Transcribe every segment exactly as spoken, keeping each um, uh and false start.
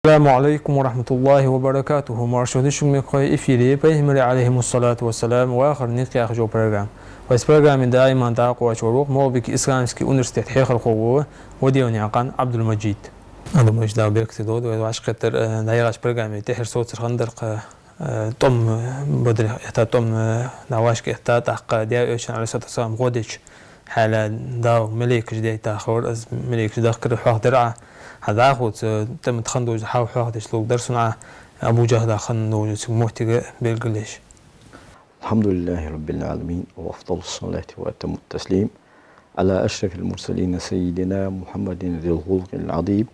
السلام عليكم ورحمة الله وبركاته. Марша дийша да шуга, мехкахой, эфире «Пайхамарий, عليهم الصلاة والسلام, вахара никъ» яха йола программа. Вай программе даиман дакъа лоацаш вар МагӀалбика исламски университета хьехархо вола Вадиев Никъан Ӏабдул-Мажид. Ӏабдул-Мажид, Дала беркате долда, вай вӀашагӀкхетар, э, дӀаяхача программе тӀехьара соцар хиннадар-кх, э, тӀом бадарах этта, тӀом, э, дӀавӀашагӀэтта, тӀаккха Даьла Элчан, عليه الصلاة والسلام, гӀо деча хьала Дала малейкаш дайтар хьона, из малейкаш дахкар хьоахадир Ӏа. Хьа дӀахо цу тӀема тӀа хинна долча хьал хьоахадеш лургдар сона Ӏа, Абу ДжахӀла хинна долча цу моттиге белгалъеш. الحمد لله رب العالمين، وأفضل الصلاة وأتم التسليم على أشرف المرسلين سيدنا محمد ذي الخلق العظيم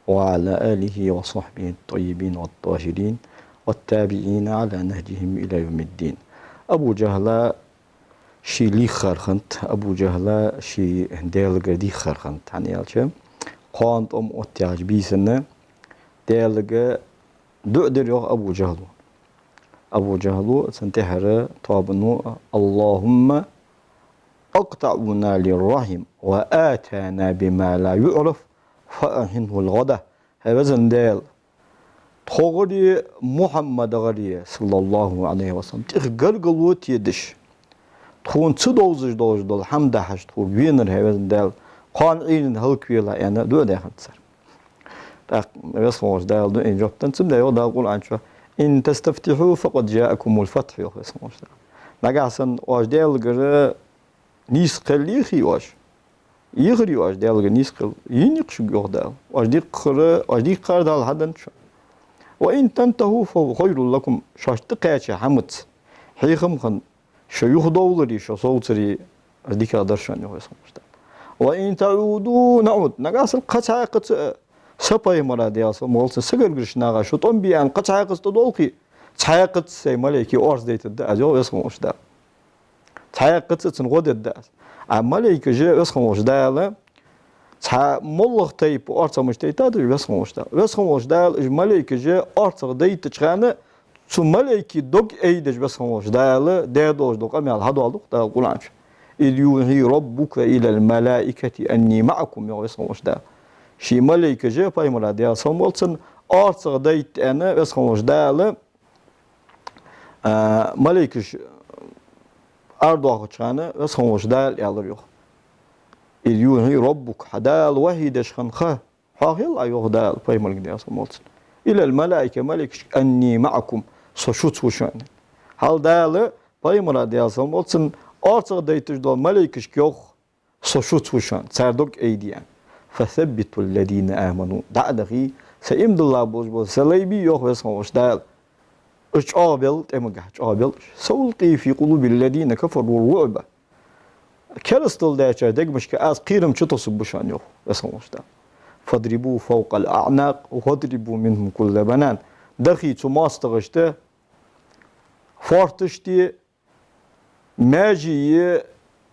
وعلى آله وصحبه الطيبين الطاهرين والتابعين على نهجهم إلى يوم الدين. Абу ДжахӀла ший лийхар хиннад, Абу ДжахӀла ший Даьлагара дийхар хиннад, хӀана аьлча, кхоана тӀом оттаяьча бийсан Даьлага дуӀа дир йоах Абу ДжахӀла. Абу ДжахӀла цун тӀехьара тоабано: اللهم اقطع لنا الرحم وآتنا بما لا يعرف فأحنه الغد. ХӀай везан Даьла, тхогӀареи МухьаммадагӀареи, صلى الله عليه وسلم, тӀехьа гаргало тедаш, тхона ца довзаш долаш дола хӀама дахьаш тхога венар, хӀай везан Даьла, кхоана Ӏуйранна хӀалаквелахь, аьнна, дуӀа даь хиннад цар. ТӀаккха Веза хинна волча Дала дуӀайна жоп деннад, цудухьа йоах Дала Къуръан чу: إن تستفتحوا فقد جاءكم الفتح, йоах Веза хинна волча Дала. Нагахьа санна оаш Даьлагара нийса кхел йийхе оаш, йийхар оаш Даьлагара нийса кхел, йийна-кх шуга, йоах Дала. Оаш дийхар, оаш дийхар Дала хьаденнад шоана. وإن تنتهوا فهو خير لكم, шоашта тӀакхаьча хӀамаца, хьехам хинна, шо юхадовларе, шо совцаре, из дикагӀа дар шоана, йоах Веза хинна волча Дала. وإن تعودوا نعد, нагахьа санна кхы цхьаькхаза а са Пайхамара, Даьла салам хилда цунна, сагаргарча наха шо тӀом бе аьнна кхы цхьаькхаза тӀадолхе, цхьаькхаза а сай малейкий орц дайтаргда аз, йоах Веза хинна волча Дала. Цхьаькхаза а цун гӀо дергда аз. А малейкаша, Веза хинна волча Дала, цхьа моллагӀа тайпа орцагӀ мишта дайтад уж, Веза хинна волча Дала? Веза хинна волча Дала уж малейкаш орцагӀ дайтача хана, цу малейкий дог айдеш, Веза хинна волча Дала даь долаш дола къамаьл хьадоаладу-кх Дала Къуръан чу: إذ يوحي ربك إلى الملائكة أني معكم, йоах Веза хинна волча Дала. Ший малейкаша Пайхамара, Даьла салам хилда цунна, орцагӀ дайта аьнна, Веза хинна волча Дала, а, малейкаш арадоахача хана Веза хинна волча Дала аьлар, йоах: إذ يوحي ربك, хьа Дала вахьи деш хинна ха хьоахаелла Ӏа, йоах Дала Пайхамарга, Даьла салам хилда цунна, إلى الملائكة, малейкашка: أني معكم, со шуца ва шоана. Хьал Дала Пайхамара, Даьла салам хилда цунна, орцагӀ дайташ долча малейкашка йоах: со шуца ва шоана, цар дог айде аьнна. فثبتوا الذين آمنوا, дӀа а дахе, са иман дилла болаш бола са лай бе, йоах Веза хинна волча Дала. Уж чӀоагӀбел, тӀемагахьа чӀоагӀбел уж. سألقي في قلوب الذين كفروا الرعب. Керастал даьчар дегашка аз кхерам чутоссаргба шоана, йоах Веза хинна волча Дала. فاضربوا فوق الأعناق واضربوا منهم كل بنان. Дахе цу моастагӀашта фоарташта, маьжий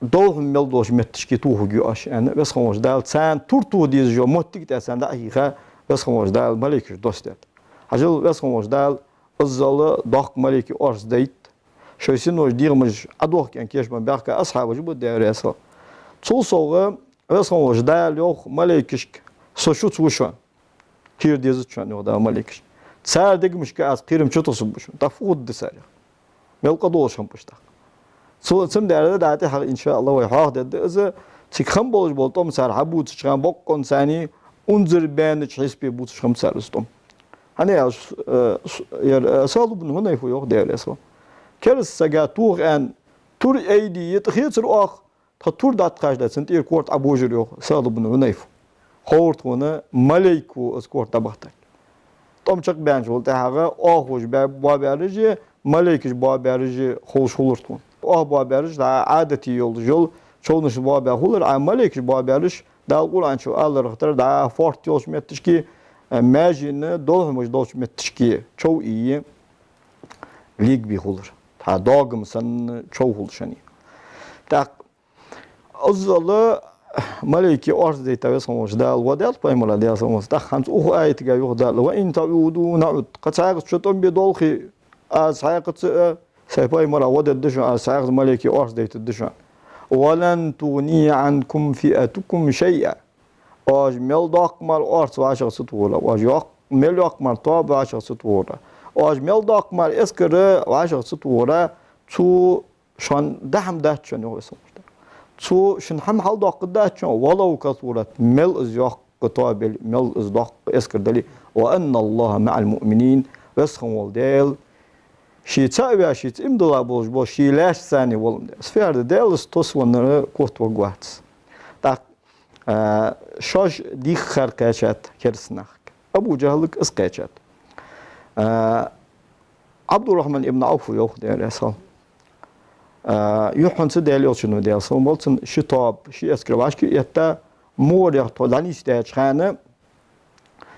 долхьама мел долча метташка тохаргья оаш, аьнна, Веза хинна волча Дала царна тур тоха дезаш йола моттиг тӀа царна дӀа а хьийха, Веза хинна волча Дала малейкаш доссадаьд. Хьажал, Веза хинна волча Дала иззал доккха малейкий орц дайт, шоай синош, дегӀамаш Ӏодохка аьнна кийчбенна баьхка асхьабаш ба, Даьла раьза хилва. Цул совгӀа Веза хинна волча Дала йоах малейкашка: со шуца ва шоана, кхера дезац шоана, йоах Дала малейкашка. Цар дегашка аз кхерам чутоссаргба шоана. ТӀаккха фу хургда царех? Мел къа долаш хиннаб уж тӀаккха? Цу, цудухьа дӀа тӀехьагӀа, إن شاء الله, вай хьоахадергда из. Цига хинна болаш бола тӀом цар хьабувцача хана, боккъонца царна унзара баьннача хьисапе бувцаш хиннаб цар из тӀом. ХӀана аьлча, э, с-, ер, э, Сахьл ибн Хьунайфа йоах, Даьла раьза хилва: кераста сага тоха аьнна тур айде йита хетар оаха, тха тур дӀатӀакхаччалца цунна тӀера корта Ӏобожар, йоах Сахьл ибн Хьунайфа. Ховра тхона малейк ва из корта дӀабахийтар. ТӀом чакхбаьнначул тӀехьагӀа оаха уж баь-, боабаьраш а, малейкаш боабаьраш а ховш хулар тхона. Оаха боабаьраш дӀа Ӏадате йолаш йола човнашца боабаь хулар, а малейкаш боабаьраш, Дала Къуръан чу аларах тара, дӀа фоарт йолча метташка, а, маьжий долхьамаш долча метташка чов ийя легабе хулар. Тха догам санна чов хул шоана. ТӀаккха иззал малейкий орц дайта Веза хинна волча Дала гӀо даьд Пайхамара, Даьла салам хилда цунна. ТӀаккха хӀанз укх аятага йоах Дала: وإن تعودوا نعد. Кхы цхьаькхаза шо тӀом бе долхе, аз цхьаькхаза а сай Пайхамара гӀо дергда шоана, аз цхьаькхаза малейкий орц дайтаргда шоана. ولن تغني عنكم فئتكم شيئا. Оаш мел доккха мара орц вӀашагӀ ца тохаргья оаш, йоах, мел йоккха мара тоба вӀашагӀ ца тохар, оаш мел доккха мара эскар вӀашагӀ ца тохар, цо шоана дӀа хӀама дац шоана, йоах Веза хинна волча Дала. Цо шун хӀама хьалдоаккхаргдац шоана, ولو كثرت, мел из йоккха тоба яле, мел из доккха эскар дале. وأن الله مع المؤمنين, Веза хинна вола Даьла шийца а ваь, шийца иман дилла болаш бола ший лаьшца цхьана вола. Сферда Даьлаца тосвеннар котваргвац. ТӀаккха, а, шоаш дийхар кхаьчад кераста нахага. Абу ЖахӀалага из кхаьчад. А, Ӏабдуррахьман ибн Ӏавфа йоах, Даьла раьза хилва. А, юххьанца Даьла Элчано, Даьла салам хилда цунна, ши тоба, ши эскар вӀашка а этта, мугӀарех тхо дӀанийсдеча хана,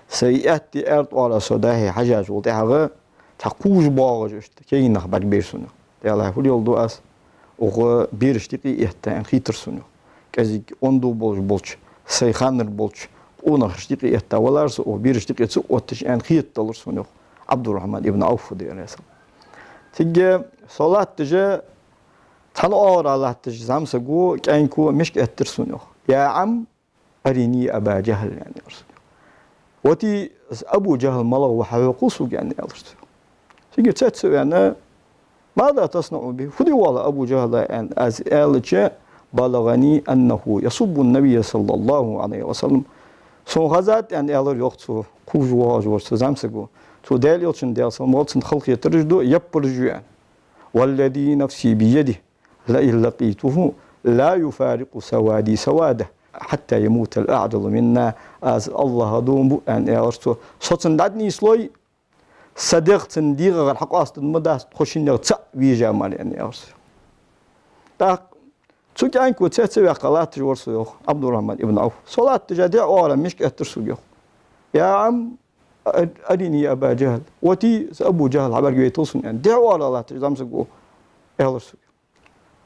сай аьтта аьрда оагӀорахьа со дӀахьежачул тӀехьагӀа, цхьа кхувш боагӀаш иштта кегий нах бӀаргабайра сона, йоах. Даьллахьа, фу леладу аз, укх берашта юкъе этта, аьнна хийтар сона, йоах. КӀезига онда болаш болча, сай ханнара болча къонахашта юкъе этта валар со, укх берашта юкъе ца отташ, аьнна хетадалар сона, йоах Ӏабдуррахьман ибн Ӏавфа, Даьла раьза хилва. Цига со латташ, цхьан оагӀорахьа латташ зӀамсаго, кӀаьнко мишка эттар сона, йоах: «يا عم، أرني أبا جهل», аьнна, аьлар сога. «Воти, из Абу ЖахӀал малагӀа ва хьахьокхал сога», аьнна, аьлар цо. Цига цецваьнна: «ماذا تصنع به؟ Фу де воалл Абу ЖахӀала?» аьнна, аз аьлча: «بلغني أنه يسب النبي صلى الله عليه وسلم». Сона хезад, аьнна, аьлар, йоах, цо кхувш воагӀаш волча цу зӀамсаго. Цо Даьла Элчанна, Даьла салам хилда цунна, халахетараш ду, яппараш ю, аьнна. «والذي نفسي بيده، لئن لقيته لا يفارق سوادي سواده حتى يموت الأعجل منا». «Аз АллахӀа дув буъ, — аьнна, аьлар цо, — со цунна дӀанийслой, са дегӀ цун дегӀагара хьакъоастадергдац, тхо шиннех цаӀ вийжа мара», аьнна, аьлар цо. ТӀаккха цу кӀаьнко цецваьккха латташ вар со, йоах, Ӏабдуррахьман ибн Ӏавф. Со латташ, дегӀа оагӀорахьа мишка эттар сога, йоах: «يا عم، أرني أبا جهل. Воти, из Абу ЖахӀал хьабӀаргавайтал сона», аьнна, дегӀа оагӀорахьа латташ зӀамсаго аьлар сога.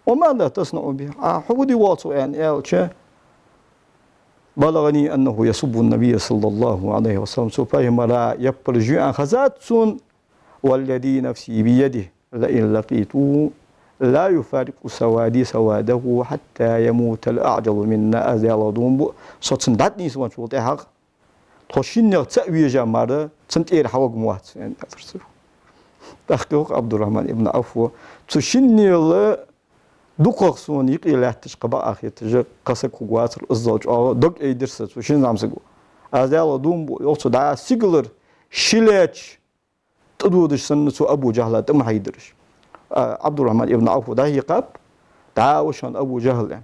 «وماذا تصنع به؟ Ӏа хьо фу де воалл цох?» аьнна аьлча: «بلغني أنه يسب النبي صلى الله عليه وسلم». Цо пайхамара яппараш ю аьнна хезад сона. «والذي نفسي بيده، لئن لقيته لا يفارق سوادي سواده حتى يموت الأعجل منا». «Аз Даьллахьа дув буъ, со цунна дӀатӀанийсвенначул тӀехьагӀа тхо шиннех цаӀ вийжа мара цун тӀера хьаварг ма вац», аьнна, аьлар цо. ТӀаккха йоах Ӏабдуррахьман ибн Ӏавфа: «Цу шиннел дукхагӀа сона юкъе лаьтташ кхы бакъахьа хеташ кхы саг хургвацар, иззал чӀоагӀа дог айдир са цу шин зӀамсаго. Аз Даьллахьа дув буъ, — йоах цо, — дӀа сигалара ши лаьча тӀадодаш санна цу Абу ЖахӀала тӀа ма хьайдир уж». А, Ӏабдуррахьман ибн Ӏавфа дӀахьийкхаб: «ДӀа ва шоана Абу ЖахӀал», аьнна.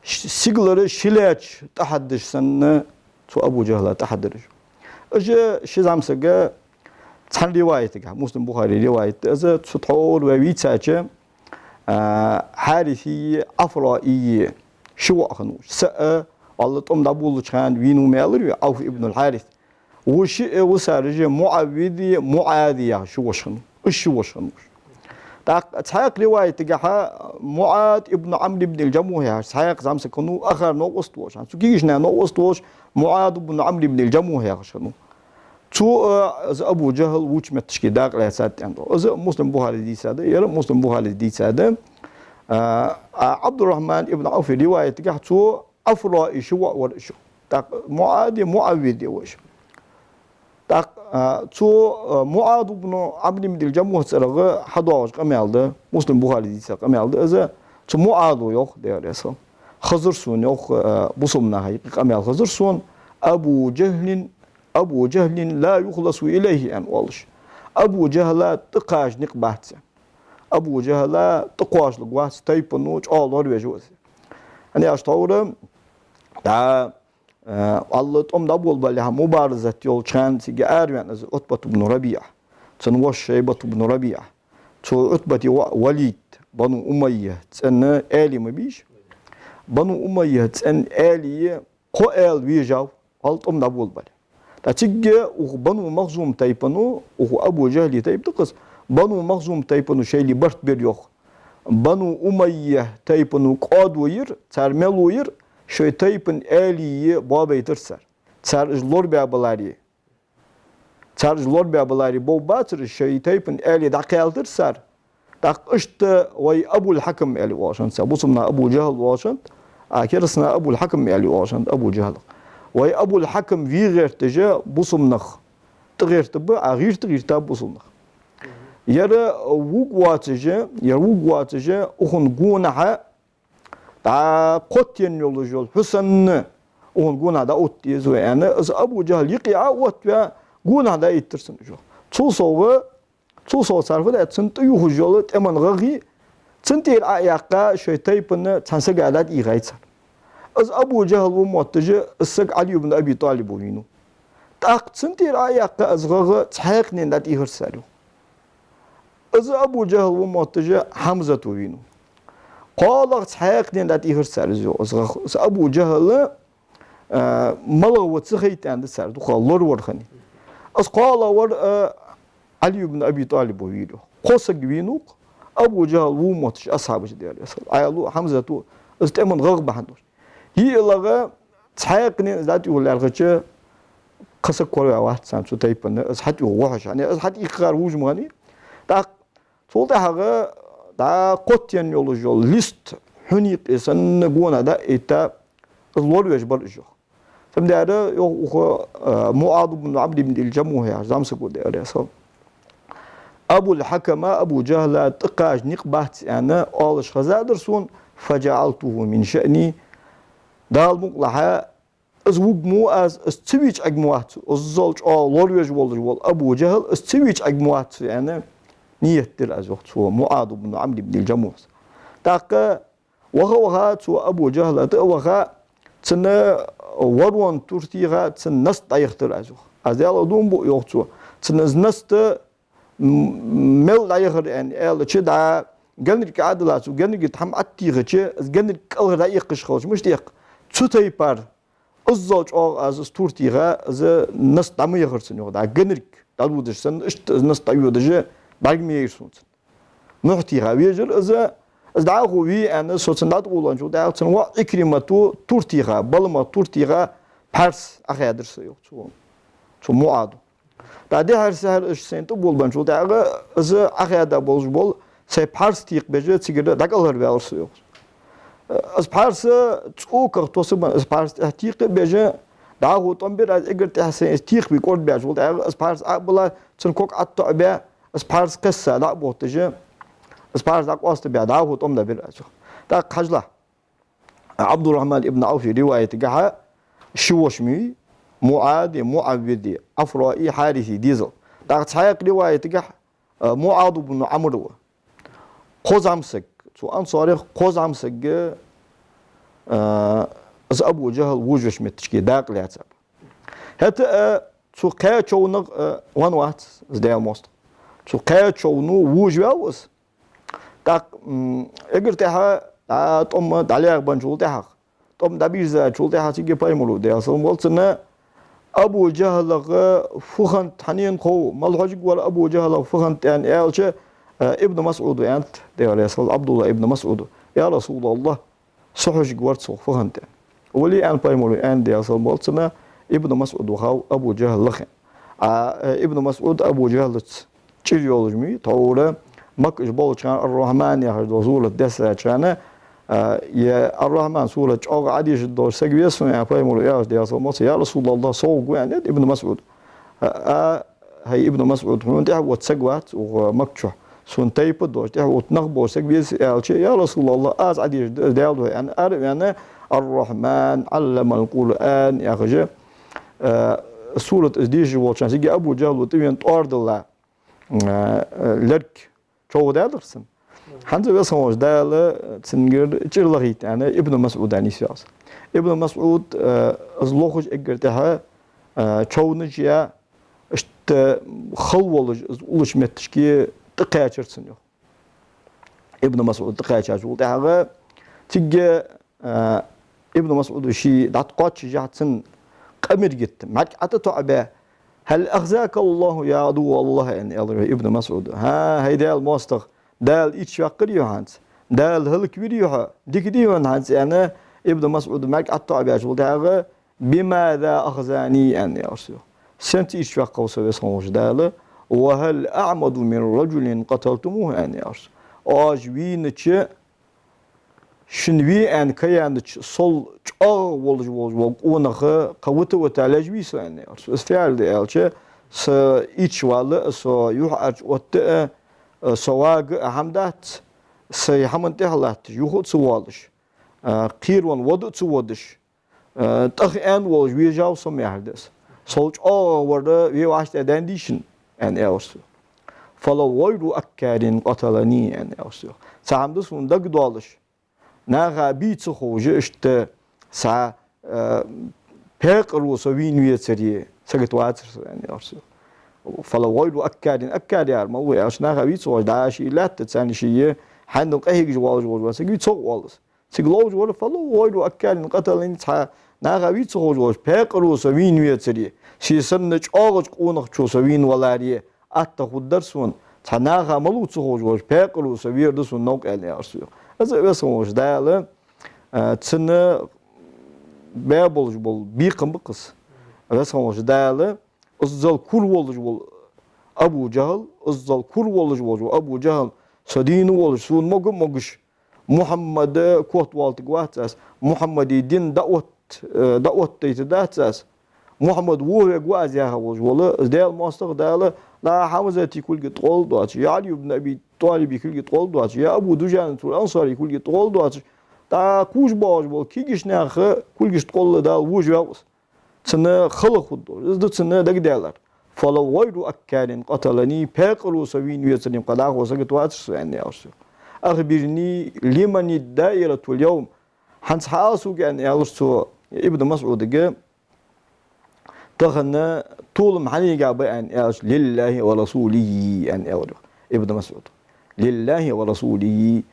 Ш-, сигалара ши лаьча тӀахьаддаш санна цу Абу ЖахӀала тӀахьадир уж. Уж ши зӀамсаг, цхьан риваятагахьа, Муслим, Бухари риваят да из, цу тхьовра вай вийцача, а, Хьарисий, Ӏафраий ши воӀ хиннав уж. Са а, валлахӀи, тӀом дӀаболалуча хана вийнав ма аьлар вай, Ӏавф ибн аль-Хьарис. Вож шиъ а ва цар уж, МуӀаввиди, МуӀади яха ши воша хиннав. Уж ши воша хиннав уж. ТӀаккха цхьаькха риваятагахьа МуӀад ибн Ӏамр ибн аль-Джамухь яхаш цхьаькха зӀамсаг хиннав, акхар новкъост волаш, цу кагийча наьха новкъост волаш, МуӀад ибн Ӏамр ибн аль-Джамухь яхаш хиннав. Цо, а, из Абу ЖахӀал вувча метташка дакъа лаьцад аьнна. Из Муслим, Бухари дийцад, ер Муслим, Бухари дийцад. А, а Ӏабдуррахьман ибн Ӏавфа риваятагахьа цо Ӏафраий ши воӀ вар уж. ТӀаккха МуӀади, МуӀаввиди ва уж. ТӀаккха, а, цу, а, МуӀад ибн Ӏамр ибн аль-Джамухь цӀерагӀа хьадоагӀаш къамаьл да, Муслим, Бухари дийца къамаьл да из. Цу МуӀада йоах, Даьла раьза хилва: «Хезар сона, — йоах, — а, бусалба наха юкъе къамаьл хезар сона: أبو جهل، أبو جهل لا يخلص إليه», аьнна оалаш. Абу ЖахӀала тӀакхача никъ бац. Абу ЖахӀала тӀакхоачалургвац тайпано, чӀоагӀа лоравеш ва из. ХӀана аьлча тхьовра, дӀа, э, валлахӀи, тӀом дӀаболабалалехьа мубаразат йолча хана цига араваьннав из Ӏутбат ибн РабиӀа, цун воша Шайбат ибн РабиӀа. Цу Ӏутбата воӀ Валид, Бану Умайя цӀен аьлий ма бий уж. Бану Умайя цӀен аьлий кхо аьла вежав, валлахӀи, тӀом дӀаболабале. ТӀаккха цига укх Бану Махзум тайпано, укх Абу ЖахӀала тайпа да-кх из, Бану Махзум тайпано шоайла барт бир, йоах. Бану Умайя тайпано кӀоадо йир, цар мел лу йир, шоай тайпан аьлий боабайтар цар. Цар уж лорабаь баларе, цар уж лорабаь баларе бовбацар уж, шоай тайпан аьлий дӀакхаьлтар цар. ТӀаккха иштта вай Абул-Хьакам аьле оалаш хиннад цох, бусалба наха Абу ЖахӀал оалаш хиннад, а кераста наха Абул-Хьакам аьле оалаш хиннад Абу ЖахӀалах. вай Абул-Хьакам ве гӀерташ бусалба нах тӀагӀертаргба, а гӀерта гӀертаб бусалба нах. Яр вувргвоацаш, яр вувргвоацаш, укхун гонахьа дӀа кхоттаенна йолаш йола хӀусамна укхун гонахьа дӀаотта деза вай, аьнна, из Абу ЖахӀал юкъе а оттаваь, гонахьа дӀаэттар цунна уж. Цул совгӀа, цул совгӀа цар фу даьд, цунна тӀаювхаш йола тӀема гӀагӀ, цунна тӀера Ӏо а яьккха, шоай тайпан цхьан сага дӀатӀаийхай цар. Из Абу ЖахӀал ва мотташ, из саг Ӏали ибн Аби ТӀалиб ва вийнав. ТӀаккха цунна тӀера Ӏо а яьккха, из гӀагӀ цхьаькханена дӀатӀаийхар цар, йоах. Из Абу ЖахӀал ва мотташ Хьамзат ва вийнав. КхоалагӀа цхьаькханена дӀатӀаийхар цар из, йоах, из гӀагӀ. Из Абу ЖахӀал, а, малагӀа ва ца хайта аьнна да цар дукха лоравар хиннай. Из кхоалагӀвар, а, Ӏали ибн Аби ТӀалиб ва вийнав, йоах. Кхо саг вийнав-кх Абу ЖахӀал ва мотташ асхьабаш, Даьла раьза хилва, Ӏаьлас а, Хьамзата а, из тӀема гӀагӀ бахьан долаш. ЙиълагӀа цхьаькханена из дӀатӀаювха лаьрхӀача, кхы саг кораваь вац царна цу тайпан, из хьатӀаювха гӀо хьожаш. ХӀана аьлча, из хьатӀаийхар вувш ма вий. ТӀаккха цул тӀехьагӀа дӀа кхоттаенна йолаш йола лист хьуна юкъе санна гонахьа дӀа а этта, из лоравеш бар уж, йоах. Цудухьа, йоах укхо, а, МуӀаз ибн Ӏамр ибн ал-Джамухь яхаш зӀамсаг ва, Даьла раьза хилва. Абул-Хьакама, Абу ЖахӀала тӀакхача никъ бац аьнна оалаш хезадар сона, فجعلته من شأني. Дала мукъалахь, из вуврг мо аз, из ца вийча Ӏергма вац, иззал чӀоагӀа лоравеш волаш вола Абу ЖахӀал, из ца вийча Ӏергма вац со, аьнна, нийят дир аз, йоах цу МуӀаз ибн Ӏамр ибн ал-Джамухьас. ТӀаккха ваха-ваха, цу Абу ЖахӀала тӀа а ваха, цун ворона тур тийха, цун наст дӀаяхийтар аз, йоах. Аз Даьлах дув буъ, йоах цо, цун из наст м-, мел дӀаяхар аьнна аьлча, дӀа геннарг Ӏодилла, цу геннарга тӀа хӀама Ӏотийхача, из геннарг кӀалхара дӀаэккхаш хилча мишта эккх, цу тайпара иззал чӀоагӀа аз из тур тийха, из наст дӀа ма яхар цун, йоах, дӀа геннарг дӀадодаш санна, иштта из наст дӀайодаш бӀарг ма яйра сона цун. Мухь тийха вежар из, из дӀахо ве аьнна, со цунна дӀатӀакъовланчул тӀехьагӀа цун воӀ Ӏикримата тур тийха, балама тур тийха, пхьарс Ӏохаьдар са, йоах цу, цу МуӀаза. ТӀаккха дехьара-сехьара уж сайна тӀаболабенначул тӀехьагӀа, из Ӏохаьда болаш бола сай пхьарс текхабеш, цигара дӀакӀалхарваьлар со, йоах. Из пхьарс цӀоках тосабенна, из пхьарс тӀехьа текхабеш, дӀахо тӀом бир аз, эггара тӀехьа сайна из текхабе кӀордабаьчул тӀехьагӀа, из пхьарс Ӏо а биллаб, цун ког ӀотоӀабаь, из пхьарс кхесса дӀа а ботташ, из пхьарс дӀакъоастабаь, дӀахо тӀом дӀабир аз, йоах. ТӀаккха хьажалахь. Ӏабдуррахьман ибн Ӏавфа риваятагахьа ши воша ма вий, МуӀази, МуӀаввизи, Ӏафраи, Хьариси дезал. ТӀаккха цхьаькха риваятагахьа, а, МуӀаз ибн Ӏамр ва. Кхо зӀамсаг, цу ансарех кхо зӀамсаг, а, из Абу ЖахӀал вожавеш метташка дакъа лаьцаб. ХӀаьта а цу кхаь човнах, а, венна вац из, Даьла моастагӀа. Цу кхаь човно вожаваьв из. ТӀаккха, м, эггара тӀехьа, а, тӀом дӀалаьгӀабенначул тӀехьагӀа, тӀом дӀабийрзачул тӀехьагӀа цига пайхамара, Даьла салам хилда цунна, Абу ЖахӀалах фу хиннад, хьанна хов, мала хьожаргвар Абу ЖахӀалах фу хиннад аьнна аьлча, а, Ибн МасӀуда аьннад, Даьла раьза хилва, Ӏабдуллахь ибн МасӀуда: «Я Расулаллах, со хьожаргвар цох фу хиннад», — аьнна. Вале, аьннад пайхамара, аьннад, Даьла салам хилда цунна, Ибн МасӀуд вахав Абу ЖахӀалах. А, э, Ибн МасӀуд Абу ЖахӀалаца чӀир йолаш ма вий, тхьовра Макка уж болча хана, Ар-Рахьман яхаш дола сурат дессача хана, а, е Ар-Рахьман сурат чӀоагӀа Ӏодешаш долаш саг веза сона, аьнна, пайхамара аьлча, Даьла салам хилда цунна: «Я Расулаллах, со гӀоргва», — аьннад Ибн МасӀуда. А, а, хӀай Ибн МасӀуд, хьона тӀехьа вотта саг вац укх Макка чу, сона тайпа долаш, тӀехьа вотта нах болаш саг веза аьлча, я Расулаллах, аз Ӏодешаргда, Даьла духьа, аьнна, ара а ваьнна, Ар-Рахьман Ӏалламал Къуръан яхаш, а, сурат из дешаш волча хана цига Абу ЖахӀала тӀавена тӀоара дилла, а, лерг човхадаьдар цун. ХӀанз а Веза хинна волча Дала цунгара чӀир лахийта аьнна, Ибн МасӀуда нийсваьв из. Ибн МасӀуд, а, из лохаш эггара тӀехьа, а, човнаш яь, иштта хала волаш, из уллача метташка тӀакхаьчар цунна, йоах. Ибн МасӀуд тӀакхаьчачул тӀехьагӀа цига, а, Ибн МасӀуда ше дӀатӀакхоачашехь, цун къамаргита мӀарг ӀотӀатоӀабаь: «هل أخزاك الله يا عدو الله؟» — аьнна, аьлар Ибн МасӀуда. «ХӀа, хӀай Даьла моастагӀа, Дала ийрчаваьккхарий хьо хӀанз? Дала хӀалаквирий хьо? Дика дий хьона хӀанз?» — аьнна, Ибн МасӀуда мӀарг ӀотӀатоӀабаьчул тӀехьагӀа: «بماذا أخزاني؟» — аьнна, аьлар цо. «Сенца ийрчаваьккхав со, Веза хинна волча Дала? وهل أعمد من رجل قتلتموه؟» — аьнна, аьлар цо. Оаш вийнача шун ве аьнна каяннача сол чӀоагӀа волаш волаш вола къонах кхы вита-вита леш вий со, аьнна, аьлар цо. Из фу аьлар да аьлча, са ийцаш вала, со юхьӀаьржа отта а, со вага а хӀама дац, са хӀаман тӀехьа латташ, юха а ца воалаш, а, кхеравенна вода а ца водаш, а, тӀех аьнна волаш вежав со, ма яхар да из. Сол чӀоагӀа вар ве вӀаштӀехьа даьнна дийшина, аьнна, аьлар цо. «فلو غير أكار قتلني», аьнна, аьлар цо. Цхьа хӀама да сона дагадоалаш, наха бий ца ховш, иштта цхьа, а, пекъаро со вийна вецаре, сагота вацар со, аьнна, аьлар цо. «فلو غير أكار», аккар яхар малав аьлча, наха вий ца ховш, дӀа ший лаьтта царна ший хьаьнал къахьегаш волаш волаш вола саг вий ца ховш оалаш. Цига ловш вар: «فلو غير أكار قتلني», цхьа наха вий ца ховш волаш, пекъаро со вийна вецаре, ший санна чӀоагӀача къонахчо со вийна валаре, атта хургдар сона, цхьа наха малув ца ховш волаш, пекъаро со вер да сона новкъа, аьнна, аьлар цо. Из а Веза хинна волча Дала, а, цунна баь болаш бола бекхам ба-кх из. Веза хинна волча Дала, иззал кура волаш вола Абу ЖахӀал, иззал кура волаш волаш вола Абу ЖахӀал, со дийна волаш, сона мога а могаш, Мухьаммад котвоалийтаргвац аз, Мухьаммада дин дӀаотт-, э, дӀаоттадайтаргдац аз, Мухьаммад вохавергва аз яхаш волаш вола, из Даьла моастагӀа, Дала, дӀа Хьамзата кулга тӀагӀолла доацаш, е Ӏали ибн Аби ТӀалиба кулга тӀагӀолла доацаш, е Абу ДужӀанатул Ансарий кулга тӀагӀолла доацаш, дӀа кхувш боагӀаш бола кагийча наьха кулгашта тӀагӀолла Дала вожаваьв из. Цунна хала хургдолаш, из да цунна дагадаьлар. «فلو غير أكار قتلني», пекъаро со вийна вецаре-м кхы дӀахо сагота вацар со, аьнна, аьлар цо. «أخبرني لمن الدائرة اليوم». ХӀанз хьаала сога, аьнна, аьлар цо Ибн МасӀудага, тахан толам хьанийга ба, аьнна, аьлча, «لله ورسوله», аьнна, аьлар Ибн МасӀуда. «لله ورسوله».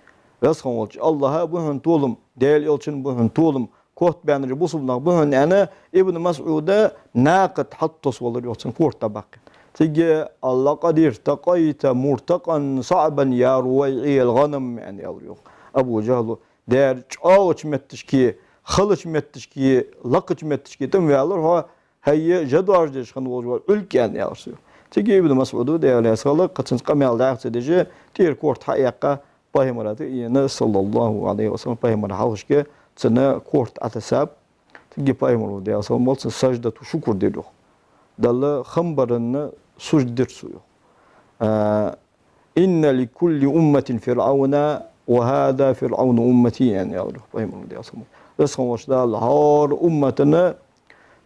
Веза хинна волча АллахӀа ба хьона толам, Даьла Элчана ба хьона толам, котбаьннараш бусалба нах ба хьона, аьнна, Ибн МасӀуда накха тӀа хьалтоссавелар йоах цун, корта тӀа баккхийна. Цига: «لقد ارتقيت مرتقا صعبا يا رويعي الغنم», аьнна, аьлар йоах Абу ЖахӀала. Дера чӀоагӀача метташка, халача метташка, лакхача метташка тӀа ма ваьлар хьо, хӀай жа доаржадеш хинна волаш вола Ӏулкъ, аьнна, аьлар цо. Цига Ибн МасӀуда, Даьла раьза хилва цунна, цунца къамаьл дӀаьха ца деш, тӀера корта хьаэккха, Пайхамара тӀа а ена, صلى الله عليه وسلم, Пайхамара хьалхашка цунна корта Ӏотессаб. Цига Пайхамара, Даьла салам хилда цунна, саждату шукр дир йоах. Далла хам баранна сужда дир цо йоах. А, «إن لكل أمة فرعونا وهذا فرعون أمتي», аьнна, аьлар йоах Пайхамара, Даьла салам хилда цунна. Веза хинна волча Дала хӀара умматана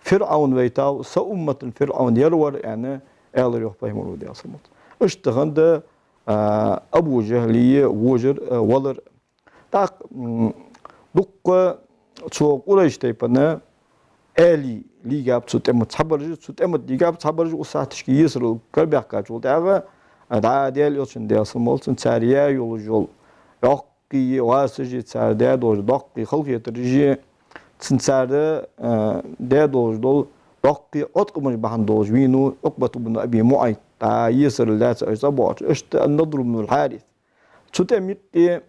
ФирӀавн вайтав, са умматана ФирӀавн ер вар, аьнна, аьлар йоах Пайхамара, Даьла салам хилда цунна. Иштта хиннад, а, Абу ЖахӀала вожар, а, валар. ТӀаккха, м, дукха цу Къурайш тайпан аьлий лийгаб цу тӀема тӀа цхьабараш, цу тӀема тӀа лийгаб цхьабараш, укх сахьаташка есарал карабаьхкачул тӀехьагӀа, а, дӀа Даьла Элчана, Даьла салам хилда цунна, цар яь йолаш йола йоккхий гӀасаши, цар даь долаш дола доккхий халахетараши, цун цар, а, даь долаш дола доккхий Ӏоткъамаш бахьан долаш вийнав Ӏукъбат ибн Аби МуӀайт, дӀа есарал даьца уж цӀабоагӀача, иштта ан-Надр ибн аль-Хьарис. Цу тӀема юкъе,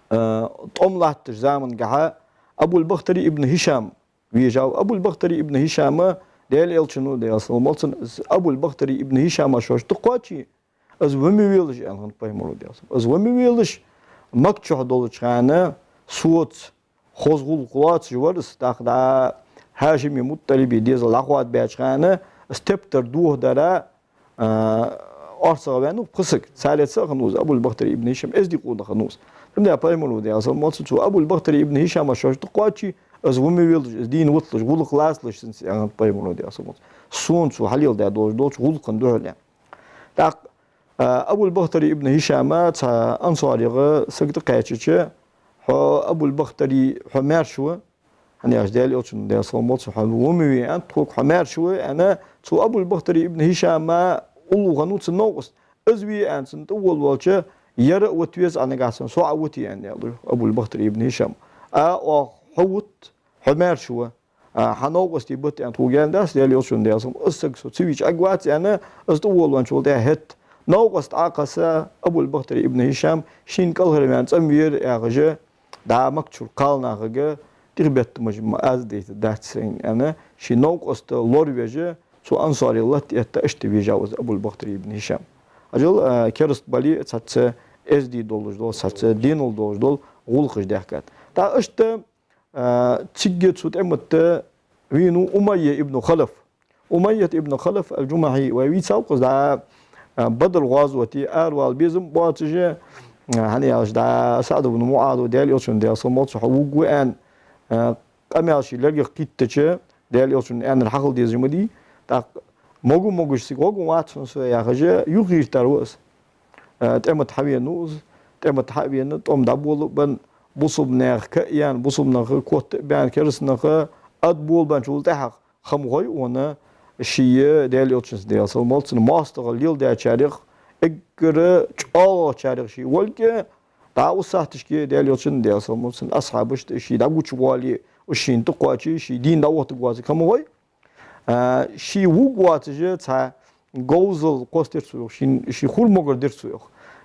а, тӀом латтача замангахьа Абул-Бахтари ибн ХӀишам вежав. Абул-Бахтари ибн ХӀишама, Даьла Элчано, Даьла салам хилда цунна, Абул-Бахтари ибн ХӀишама шоашта кхоаче, из ва ма велаш, аьнна хиннад Пайхамара, Даьла салам хилда цунна. Из ва ма велаш, Макка чу долча хана соца хоза гӀулакх лоацаш вар из, тӀаккха дӀа ХӀашими МутӀалиби дезал дӀахоадабаьча хана, из тептар дохадара, а, орцагӀа ваьннав пхи саг. Царех цаӀ хиннав из, Абул-Бахтари ибн ХӀишам, эздий къонах хиннав из. Цудухьа Пайхамара, Даьла салам хилда цунна, цу Абул-Бахтари ибн ХӀишама шоашта кхоаче, из ва ма велаш, из дийна виталаш, гӀулакх лацалаш цунца, аьнна хиннад Пайхамара, Даьла салам хилда цунна, сона цо хьалеладаь долаш долча гӀулакхана духьала. ТӀаккха, а, Абул-Бахтари ибн ХӀишама цхьа ансарех саг тӀакхаьчача: «Хьо, Абул-Бахтари, хьо маьрша ва, хӀана аьлча Даьла Элчано, Даьла салам хилда цунна, хьо ва ма ве, аьннад тхога, хьо маьрша ва», аьнна, цу Абул-Бахтари ибн ХӀишама уллув хиннав цун новкъост. Из ве аьнна цунна тӀаволавелча, ер а вита веза Ӏа нагахьа санна, со Ӏа а витий, аьнна, аьлар Абул-Бахтари ибн ХӀишама. «А, оаха хьо вита, хьо маьрша ва, а, хьа новкъостий бита», аьнна, тхога аьнна дац Даьла Элчано, Даьла салам хилда цунна, из ца вича Ӏергвац, аьнна, из тӀаволавенначул тӀехьагӀа хӀаьта новкъост Ӏокхесса, Абул-Бахтари ибн ХӀишам шийна кӀалхарваьнна цӀенвера яхаш, дӀа Макка чура кхалнахага тӀехбеттамаш ма аз дайтаргдац сайна, аьнна, ший новкъост лоравеш, цу ансарий латта этта, иштта вежав из Абул-Бахтари ибн ХӀишам. Хьажал, а, кераста бале а, цхьацца эздий долаш дола, цхьацца денал долаш дола гӀулакхаш даьхкад. ТӀаккха иштта, а, цигга цу тӀема тӀа вийнав Умайя ибн Халаф. Умайя ибн Халаф ал-Джумахьи вай вийцав-кх из, дӀа, а, Бадр гӀазоте аравала безам боацаш, а, хӀана аьлча, дӀа СаӀд ибн МуӀаза Даьла Элчан, Даьла салам хилда цунна, хьо вувргва аьнна, а, къамаьл ший лергах кхийттача, Даьла Элчано аьннар хьахила дезаш ма дий, тӀаккха, могаш-могаш цига гӀоргвац хьона со, яхаш, юхагӀертар ва из. Э, тӀема тӀа хьавенав из, тӀема тӀа хьа а вена, тӀом дӀаболабенна, бусалба наьха ка а яьнна, бусалба наха котта а баьнна, кераста наха ад болабенначул тӀехьагӀа хам хой хьона, ший Даьла Элчанца, Даьла салам хилда цунна, моастагӀал леладаьчарех, эггара чӀоагӀагӀчарех ше волга, дӀа уж сахьташка Даьла Элчан, Даьла салам хилда цунна, асхьабашта ше дӀагучавале, уж шийна тӀакхоаче, ший дийна дӀавохийтаргвоацилга хам хой. А, ше вувргвоацаш цхьа говзал кхоссадир цо, йоах, ший, ший хургмогар дир цо, йоах.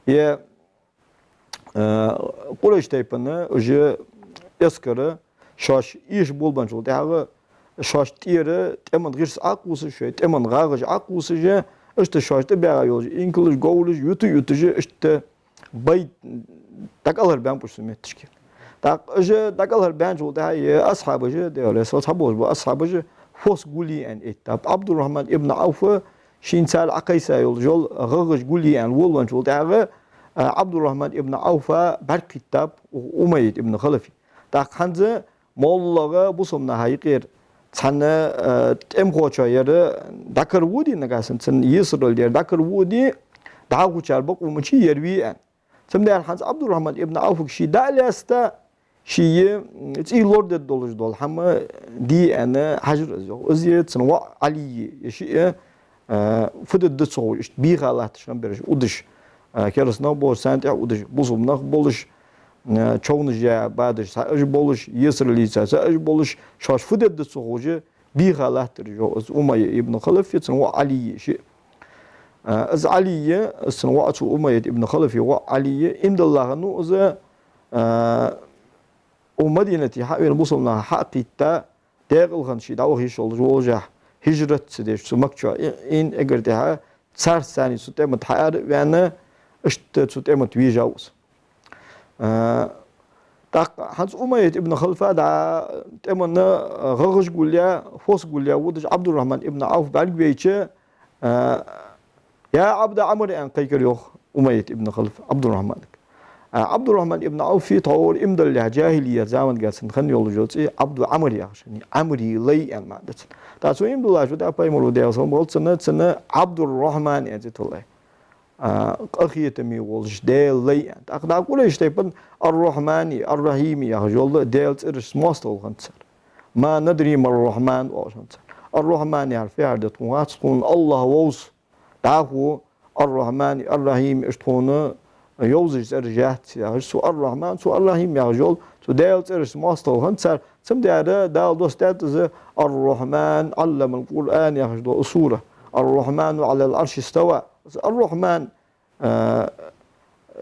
Е, а, Къурайш тайпан уж эскар, шоаш эша болабенначул тӀехьагӀа, шоашта тӀера тӀема гӀирс Ӏокхувсаш, шоай тӀема гӀагӀаш Ӏокхувсаш, иштта шоаш тӀабаьгӀа йолча инкалаш, говраш юта а юташ, иштта бай дӀакӀалхарбаьннаб уж цу метташка. ТӀаккха уж дӀакӀалхарбаьнначул тӀехьагӀа, е, асхьабаш, Даьла раьза хилва царна, цхьаболаш бола асхьабаш, фос гулъе аьнна эттаб. Ӏабдуррахьман ибн Ӏавф шийна цар Ӏокхайса йолаш йола гӀагӀаш гулъе аьнна волавенначул тӀехьагӀа, а, Ӏабдуррахьман ибн Ӏавфа бӀарг кхийттаб Умайя ибн Халафа. ТӀаккха хӀанз моллагӀа бусалба наха юкъера цхьан, э, тӀемахочоа ер дӀакараводе, нагахьа санна цун есарал ер дӀакараводе, дӀахо цар бакъо мичай, ер ве аьнна. Цудухьа хӀанз Ӏабдуррахьман ибн Ӏавфага ше дӀа а лаьцад, ший, м, цӀий лорадергдолаш дола хӀама де аьнна хьажар из, йоах. Из а цун воӀ Ӏали а, е шиъ, э, фу дергда ца ховш, иштта бийха латташ хиннаб ераш, удаш, э, кераста нах болаш, царна тӀехьа удаш, бусалба нах болаш, э, човнаш яь бадаш цхьа уж болаш, есаралца цхьа уж болаш, шоаш фу дергда ца ховш, бийха латтар, йоах, из Умайя ибн Халаф а, цун воӀ Ӏали а, шиъ. Э, из Ӏали а, из цун воӀ, цу Умайя ибн Халафа воӀ Ӏали а, иман диллача хана из, э, укх Мадинате хьа а вена, бусалба наха хьа а кхийтта, декъала хинна ше дӀаваха йиш йолаш волашехь, хӀижрат ца деш, цу Маккачоа Ӏийна, эггара тӀехьа царца цхьана цу тӀема тӀа хьаара а ваьнна, иштта цу тӀема тӀа вижав из. А, тӀаккха хӀанз Умайя ибн Халафа дӀа тӀема тӀа, а, гӀагӀаш гулъяь, фос гулъяь водаш Ӏабдуррахьман ибн Ӏавф бӀаргавайча, а, «Я Ӏабда Ӏамр», аьнна кхайкар, йоах, Умайя ибн Халафа Ӏабдуррахьманга. А, Ӏабдуррахьман ибн Ӏавфа тхьовра иман диллалехь, джахӀилият замангахьа цунна хинна йолаш йола цӀи Ӏабду Ӏамр яхаш хиннай. Ӏамрий лай аьнна маӀан да цун. ТӀаккха цо иман диллача, вай Пайхамара, Даьла салам хилда цунна, цунна Ӏабдуррахьман аьнна цӀи тиллай. А, къахетаме волаш, Даьла лай аьнна. ТӀаккха дӀа Къурайш тайпан Ар-Рахьмани, Ар-Рахьими яхаш йола Даьла цӀерашца моастагӀал хиннад цар. «ما ندري ما الرحمن», оалаш хиннад цар. Ар-Рахьман яхар фу яхар да тхона хац, тхона АллахӀ вовз. ДӀахо Ар-Рахьмани, Ар-Рахьими, уж тхона йовзаш цӀераш яц, яхаш, цу Ар-Рахьман, цу Ар-Рахьим яхаш йола цу Даьла цӀерашца моастагӀал хиннад цар. Цудухьа Дала доссадаьд из: «الرحمن علم القرآن», яхаш дола сура. «الرحمن على العرش استوى». Из Ар-Рахьман, а,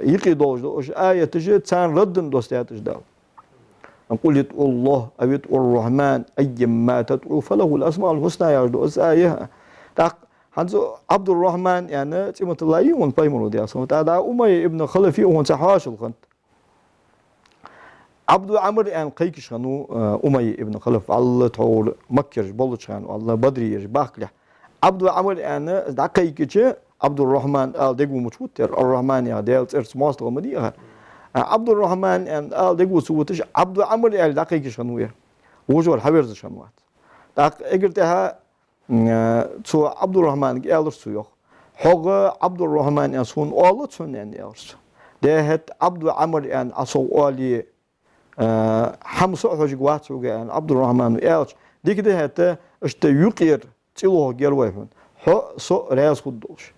юкъе долаш дола уж аяташ, царна раддан доссадаьд уж Дала. «قل ادعوا الله أو ادعوا الرحمن أيا ما تدعوا فله الأسماء الحسنى», яхаш дола из аят. ТӀаккха хӀанз Ӏабдуррахьман аьнна цӀи ма тиллай хьона Пайхамара, Даьла салам хилда цунна. ТӀаккха дӀа Умайя ибн Халафа хьона цхьа хьоашал хиннад. Ӏабду Ӏамр аьнна кхайкаш хиннав, э, Умайя ибн Халаф, вӀалла тхьовра Маккараш болча хана, вӀалла Бадре ераш бахкалехь. Ӏабду Ӏамр аьнна дӀакхайкача, Ӏабдуррахьман ала дега мича хут ер, Ар-Рахьман яха Даьла цӀерашца моастагӀал ма дий ер. А, Ӏабдуррахьман аьнна ала дега ца вуташ, Ӏабду Ӏамр аьнна дӀакхайкаш хиннав ер. Вож вар хьаверзаш хиннавац. ТӀаккха эггара тӀехьа, м, цу Ӏабдуррахьманга аьлар цо, йоах: «Хьога Ӏабдуррахьман аьнна сона оалац хьона», аьнна, аьлар цо. «ДехӀетта Ӏабду Ӏамр аьнна Ӏа сох оале, а, хӀама со а хьожаргвац хьога», аьнна, Ӏабдуррахьмана аьлча, «Дика да хӀаьта, иштта юкъера цӀи лохаргьяр вай хьона. Хьо а, со а раьза хургдолаш.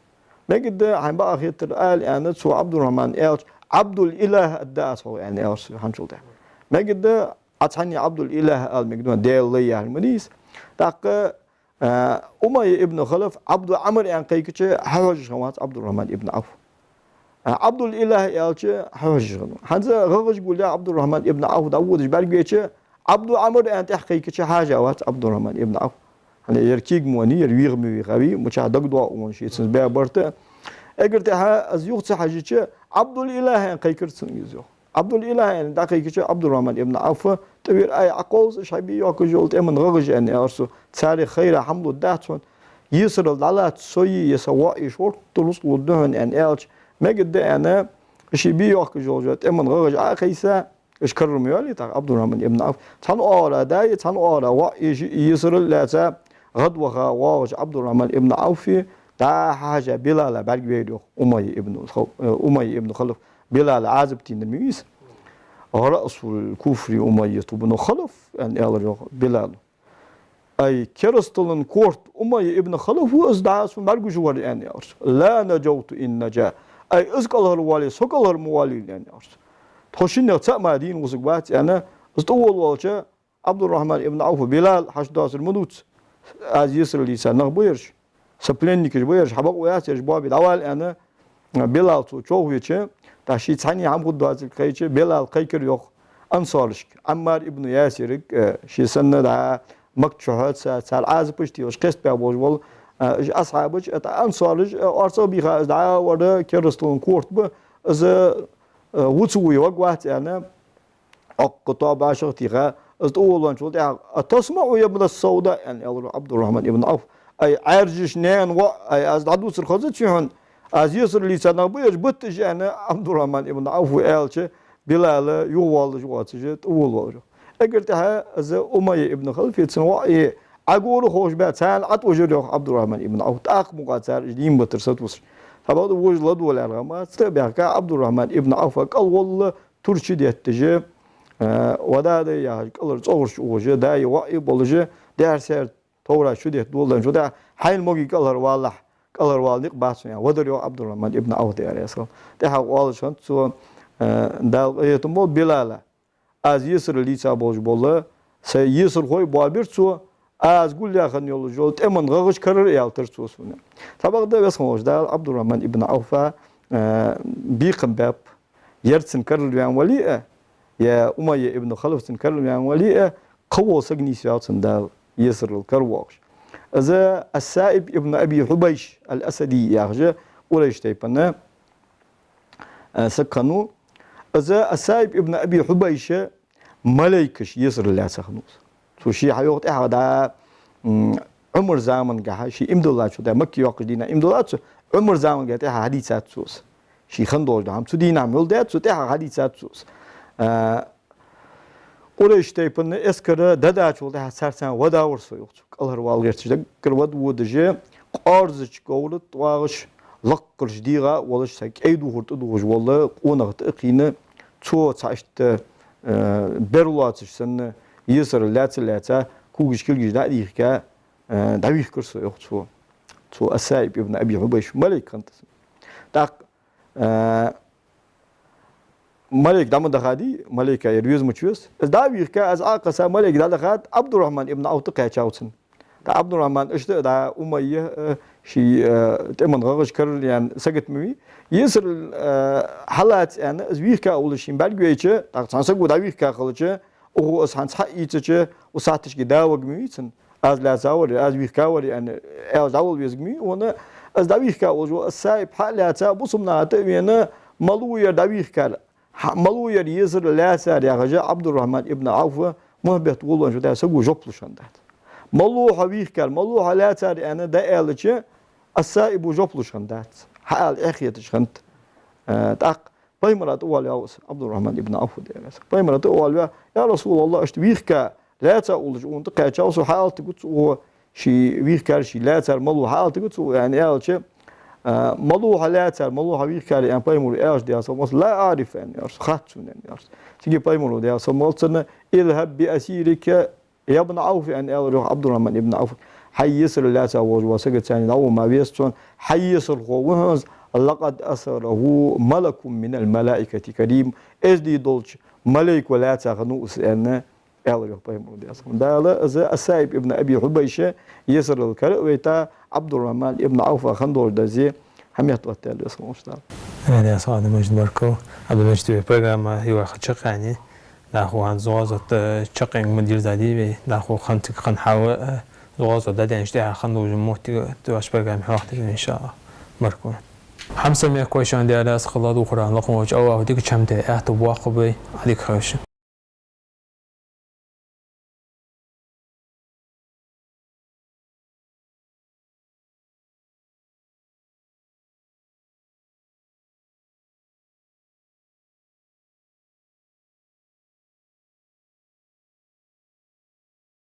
Мегаргда хьайна бакъахьа хетар ала», аьнна, цу Ӏабдуррахьмана аьлча, «Ӏабдул-Илахь аргда аз хьох», аьнна, аьлар цо хӀанзчул тӀехьагӀа. Мегаргда, Ӏа цхьанне Ӏабдул-Илахь ала мегаргда, Даьла лай яхар ма дий из. ТӀаккха, а, Умайя ибн Халаф Ӏабду Ӏамр аьнна кхайкача, хьахьожаш хиннавац Ӏабдуррахьман ибн Ӏавф. А, Ӏабдул-Илахь аьлча, хьахьожаш хиннав. ХӀанз гӀагӀаш гулъяь Ӏабдуррахьман ибн Ӏавф дӀаводаш бӀаргавайча, Ӏабду Ӏамр аьнна тӀехьа кхайкача, хьажа вац Ӏабдуррахьман ибн Ӏавф. ХӀана, ер кегам веннав, ер вийха ма вийхавий, мичахьа дагадоагӀа веннав ше цунца баь барт. Эггара тӀехьа из юха ца хьежача, Ӏабдул-Илахь аьнна кхайкар цунга из, йоах. Ӏабдул-Илахь аьнна дӀакхайкача, Ӏабдуррахьман ибн Ӏавфа тӀавир: «Ай, Ӏокховза уж хьай бе йоахкаш йола тӀеман гӀагӀаш», — аьнна, аьлар цо. «Царех хайра хӀама лургдац хьона. Йисарал дӀалаца сои е са воӀи шортта рузкъа лургда хьона», — аьнна аьлча, мегаргда аьнна, ший бе йоахкаш йола тӀеман гӀагӀаш Ӏокхайса, уж карара ма йоаллий тӀаккха Ӏабдуррахьман ибн Ӏавф. Цхьан оагӀора да е, цхьан оагӀора воӀи, шиъ Йисарал лаьца гӀадваха воагӀача Ӏабдуррахьман ибн Ӏавфа дӀа-хьа хьежжа Билала бӀаргавайра йоах Умайя ибн Хал-, э, Умайя ибн Халаф. Билала Ӏазап дийнар ма вий из. «رأس الكفر أمية بن خلف», — аьнна аьлар йоах Билала. «Ай, керасталан корта Умайя ибн Халаф ва из, дӀа сона бӀаргагуш вар», — аьнна аьлар цо. «لا نجوت إن نجا». «Ай, из кӀалхарвале, со кӀалхарвалийла», — аьнна аьлар цо. «Тхо шиннех цаӀ мара дийна вусаргвац», — аьнна, из тӀаволавелча, Ӏабдуррахьман ибн Ӏавфа: «Билал, хьашт доацар ма дувца. Аз Йисараллица нах ба ераш, са пленникаш ба ераш, хьа бакъо яц ераш, боабе дӀавала», — аьнна, Билал цо човхавича, тӀаккха ший цхьанне хӀама хургдоацилга кхайча, Билал кхайкар йоах ансарашка. Ӏаммар ибн Ясирага, э, ше санна дӀа Макка чухьа ца-, цар Ӏазапаш телаш кхестабаь болаш бола, э, уж асхьабаш, э, тӀаккха ансараш, э, орцагӀа бийха из дӀа вар керасталан корта ба, из, э, вувца вуй варгвац аьнна, Ӏоккха тоаба шах тийха, из тӀаволавенначул тӀехьагӀа: «أتسمع يا ابن السوداء؟» — аьнна аьлар Ӏабдуррахьман ибн Ӏавф. «Ай, Ӏаьржача наьна воӀ, ай, аз дӀадувцар хаза дац хьона, аз Йисараллица нах ба ераш, бита уж», — аьнна, Ӏабдуррахьман ибн Ӏавфа аьлча, Билала юхавоалаш воацаш тӀаволавелар йоах. Эггара тӀехьа из Умайя ибн Халафи цун воӀи Ӏогора ховш баь, царна ӀотӀавижар йоах Ӏабдуррахьман ибн Ӏавф. ТӀаккха мукъагӀа цар уж дийна битар сатувсаш. Цхьабакъда вож ладувгӀа лаьрхӀа ма ца баьхка, Ӏабдуррахьман ибн Ӏавфа кӀалвалла, тур чудетташ, э, ва да-да яхаш, кӀалхара цӀогӀараш ухаш, даи воӀи болаш, дехьа-сехьа товраш чудетта доладенначул тӀехьагӀа: «Хьайна могий кӀалхарвалалахь, кӀалхарвала никъ бац хьона», — аьнна, вадар йоах Ӏабдуррахьман ибн Ӏавф, Даьла раьза хилва. ТӀехьагӀа оалаш хиннад цо, э, Дала къахетам болба Билала: «Аз Йисараллица болаш бола са йисархой боабир цо, аз гулъяь хинна йолаш йола тӀеман гӀагӀаш карара ялийтар цо сона». Цхьабакъда, Веза хинна волча Дала Ӏабдуррахьман ибн Ӏавфа, э, бекхам баьб, ер цун карара ваьнна вале а, е Умайя ибн Халаф цун карара ваьнна вале а, кхывола саг нийсваьв цунна Дала, Йисарал каравоагӀаш. Из Ас-Саиб ибн Аби Хьубайш ал-Асади яхаш, Къурайш тайпан, э, саг хиннав. Из Ас-Саиб ибн Аби Хьубайш малейкаш Йисарал лаьца хиннав из. Цо ше хьайоах тӀехьагӀа дӀа, м, Ӏумара замангахьа, ше иман диллачул тӀехьагӀа, Макка йоаккхача дийнахьа иман диллад цо, Ӏумара замангахьа тӀехьагӀа хьадийцад цо из. Ше хинна долаш дола хӀама цу дийнахьа мел даьд цо, тӀехьагӀа хьадийцад цо из. Э, Къурайш тайпан эскар дӀадахачул тӀехьагӀа царца вадавар со, йоах цо. КӀалхарвала гӀерташ даггара вада водаш, къоарзача говра тӀа вагӀаш, лакхарча дегӀа а волаш, цхьа кӀай духар тӀадувхаш вола къонах тӀа а кхийна, цо цхьа иштта, э, бер лоацаш санна, Йисарал лаьца-лаьца, когаш-кулгаш дӀа а дийхка, э, дӀавийхкар со, йоах цо. Цо Ас-Саиб ибн Аби Хьубайш, малейк хиннад из. ТӀаккха, э, малейк дӀа ма дахадий, малейка ер веза ма веза. Из дӀа а вийхка, из Ӏокхесса малейк дӀадахад, Ӏабдуррахьман ибн Ӏавф тӀакхаьчав цунна. ТӀаккха Ӏабдуррахьман иштта а дӀа Умайя, э, ший, э, тӀеман гӀагӀаш карара яьнна сагота ма вий. Йисарал, э, хьалаца аьнна, из вийхка а волаш шийна бӀаргавайча, тӀаккха цхьан саго дӀавийхка хилча, укхо из хӀанз хьаийцача, укх сахьаташка да варг ма вий цунна. Аз лаьца вар, аз вийхка вар аьнна, аьлча дӀавала везарг ма вий. Цунна из дӀавийхка волаш вола Ас-Саиб хьа а лаьца, бусалба наха тӀа а вена, малув ер дӀавийхкар, хьа-, малув ер Йисарал лаьцар яхаш, Ӏабдуррахьман ибн Ӏавфа мухьбет волавенначул тӀехьагӀа саго жоп луш хиннадац. Малув хьо вийхкар, малув хьо лаьцар аьнна дӀааьлча, Ас-Саиба жоп луш хиннадац. Хьаала эхь хеташ хиннад. Э, тӀаккха Пайхамара тӀавоалаваьв из, Ӏабдуррахьман ибн Ӏавф, Даьла раьза хилва. Пайхамара тӀавоалаваь: «Я Расулаллахь, иштта вийхка лаьца а волаш, укхунна тӀакхаьчав со, хьаала тӀагӀа цо, укхо ший вийхкар, ший лаьцар малув, хьаала тӀагӀа цо», — аьнна аьлча, э, «Малув хьо лаьцар, малув хьо вийхкар?» — аьнна, Пайхамара аьлча, Даьла салам хилда цунна, «لا أعرف», — аьнна аьлар цо, «хац сона», — аьнна аьлар цо. Цига Пайхамара, Даьла салам хилда цунна: «اذهب بأسيرك يا ابن عوف», — аьнна аьлар йоах Ӏабдуррахьман ибн Ӏавфа. «Хьай Йисарал лаьца волаш вола саг цунна дӀагӀо ма веза цунна, хьайисархо ва хьона из, لقد أسره ملك من الملائكة كريم». Эздий долча малейко лаьца хиннав из аьнна, аьлар йоах Пайхамара, Даьла салам хилда цунна. Дала из Ас-Саиб ибн Аби Хьубайш Йисарал кара а вайта, Ӏабдуррахьман ибн Ӏавфа хинна долаш дола зе хьаметтаоттадаьд, Веза хинна волча Дала. Э, Даьла салам, Ӏабдул-Мажид, баркал. Ӏабдул-Мажид, вай программа юха чакхъяьннай. ДӀахо хӀанз зӀамига тӀа чакхъяьннар ма дий из, дий вай. ДӀахо хӀанз цига хинна хьал, э, зӀамига дӀаденначул тӀехьагӀа хинна долча моттиге тӀа вай программа хьоахадергда, иншааллахӀ. Баркал. Хьамсара мехкахой, шоана Даьла раьза хилва, духарах лакха волча АллахӀа дика чам де аьттув боаккхалба вай, Ӏадика хийла шун.